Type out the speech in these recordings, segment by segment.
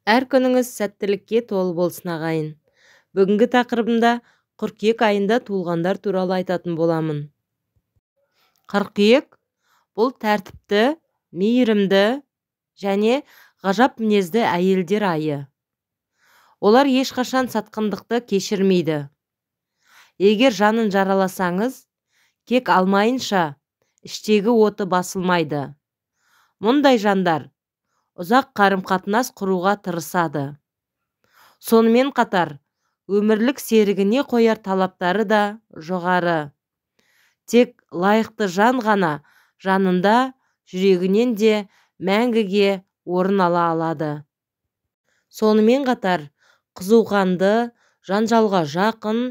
Әр күніңіз сәттілікке толы болсын, ағайын. Бүгінгі тақырыбымда қыркүйек айында туылғандар туралы айтатын боламын. Қыркүйек бұл тәртіпті, мейірімді және ғажап мінезді әйелдер айы. Олар ешқашан сатқындықты кешірмейді. Егер жанын жараласаңыз, кек алмайынша іштегі оты басылмайды. Мұндай жандар ұзақ қарым-қатынас құруға тырысады. Сонымен қатар, өмірлік серігіне қояр талаптары да жоғары. Тек лайықты жан ғана жанында жүрегінен де мәңгіге орын ала алады. Сонымен қатар, қызуқанды, жанжалға жақын,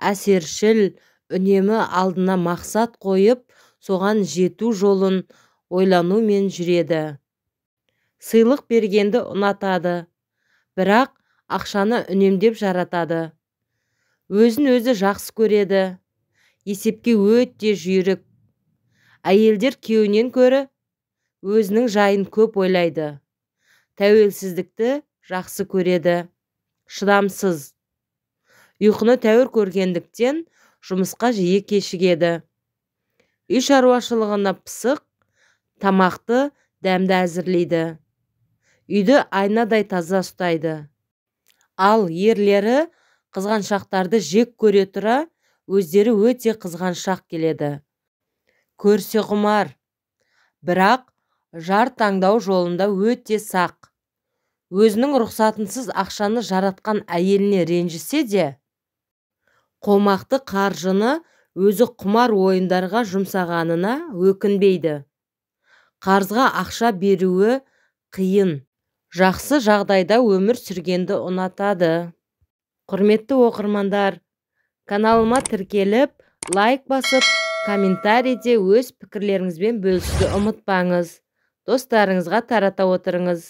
әсершіл, үнемі алдына мақсат қойып, соған жету жолын ойланумен жүреді. Сыйлық бергенді ұнатады, бірақ ақшаны үнемдеп жаратады. Өзін өзі жақсы көреді, есепке өте жүйрік. Әйелдер күйеуінен көрі өзінің жайын көп ойлайды. Тәуелсіздікті жақсы көреді, шыдамсыз. Ұйқыны тәуір көргендіктен жұмысқа жиі кешігеді. Үй шаруашылығына пысық, тамақты дәмді әзірлейді. Үйді айнадай таза ұстайды. Ал ерлері қызғаншақтарды жек көре тұра, өздері өте қызғаншақ келеді. Көрсе құмар, бірақ жар таңдау жолында өте сақ. Өзінің рұқсатынсыз ақшаны жаратқан әйеліне ренжісе де, қомақты қаржыны өзі құмар ойындарға жұмсағанына өкінбейді. Қарызға ақша беруі қиын. Жақсы жағдайда өмір сүргенді ұнатады. Құрметті оқырмандар, каналыма тіркеліп, лайк басып, комментарийде өз пікірлеріңізбен бөлісуді ұмытпаңыз. Достарыңызға тарата отырыңыз.